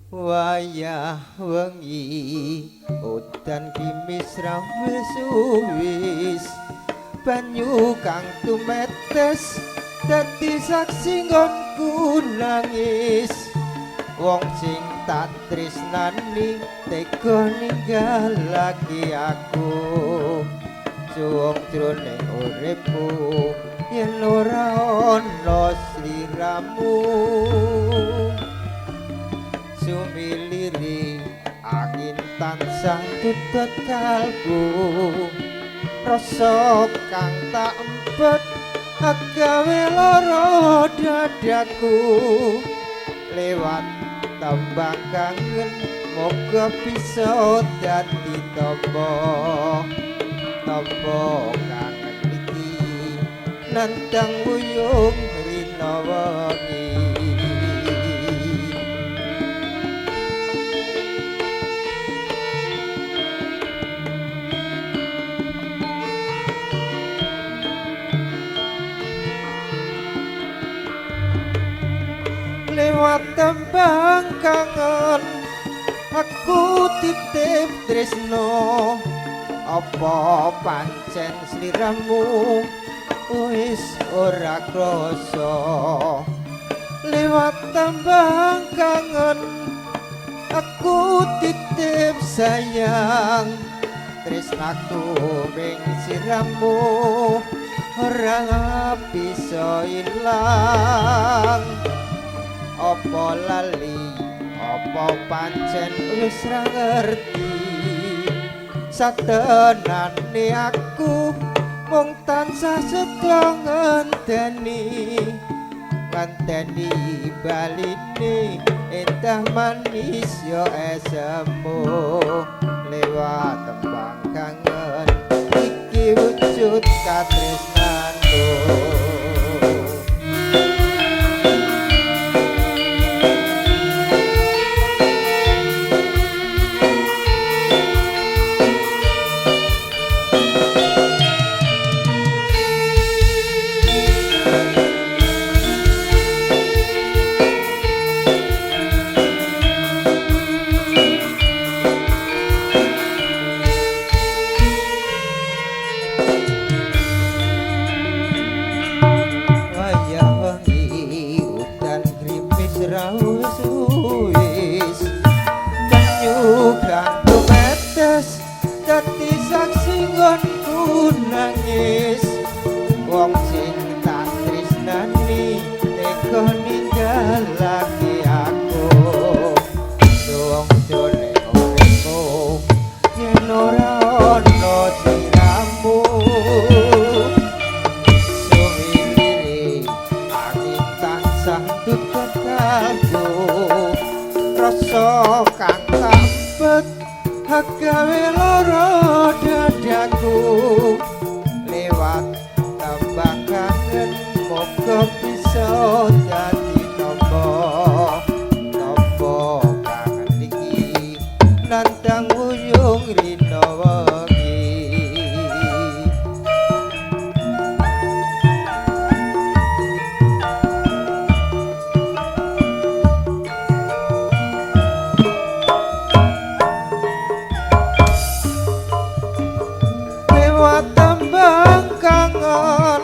Wayah wengi udan grimis ra wis wis, banyu kang tumetes dadi saksi nggonku nangis. Wong sing tak tresnani tega ninggalake aku. Suwung jroning uripku yen ora ana sliramu. Sumiliri angin tansah tutut kalbu, rasa kang tak empet agawe lara dadaku. Lewat tembang kangen moga bisa dadi tombo, tombo kangen iki nandang wuyung rina wengi. Lewat tembang kangen aku titip tresno, apa pancen sliramu wis ora krasa. Lewat tembang kangen aku titip sayang, tresnaku ing sliramu ora bisa ilang. Apa lali apa pancen wis ra ngerti, satenane aku mung tansah setya ngenteni, ngenteni baline endah manis yo esemu. Lewat tembang kangen iki wujud katresnanku. Wayah wengi udan grimis ra wis, banyu kang tumetes dadi saksi nggonku nangis. Wong sing tak tresnani tega ninggalake aku. Wong jroning uripku yen ora ana sliramu. Sumiliri angin tansah tutut kalbu, rasa kang tak empet gawe lara dadaku. Lewat tembang kangen moga bisa dadi tombo, tombo kangen iki nandang wuyung rina wengi. Lewat tembang kangen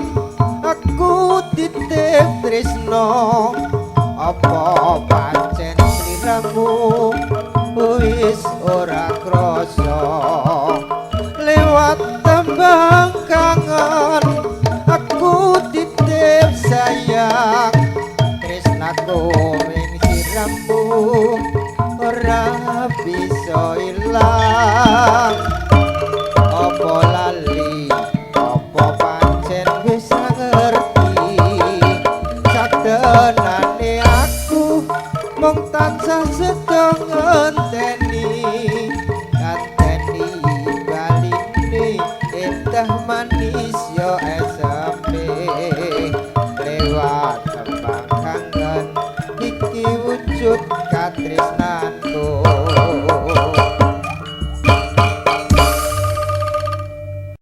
aku titip tresno, apa pancen sliramu wis ora krasa. Lewat tembang kangen aku titip sayang, tresnaku ing sliramu ora bisa ilang. Apa lali apa pancen wis ra ngerti, satenane aku mung tansah setya.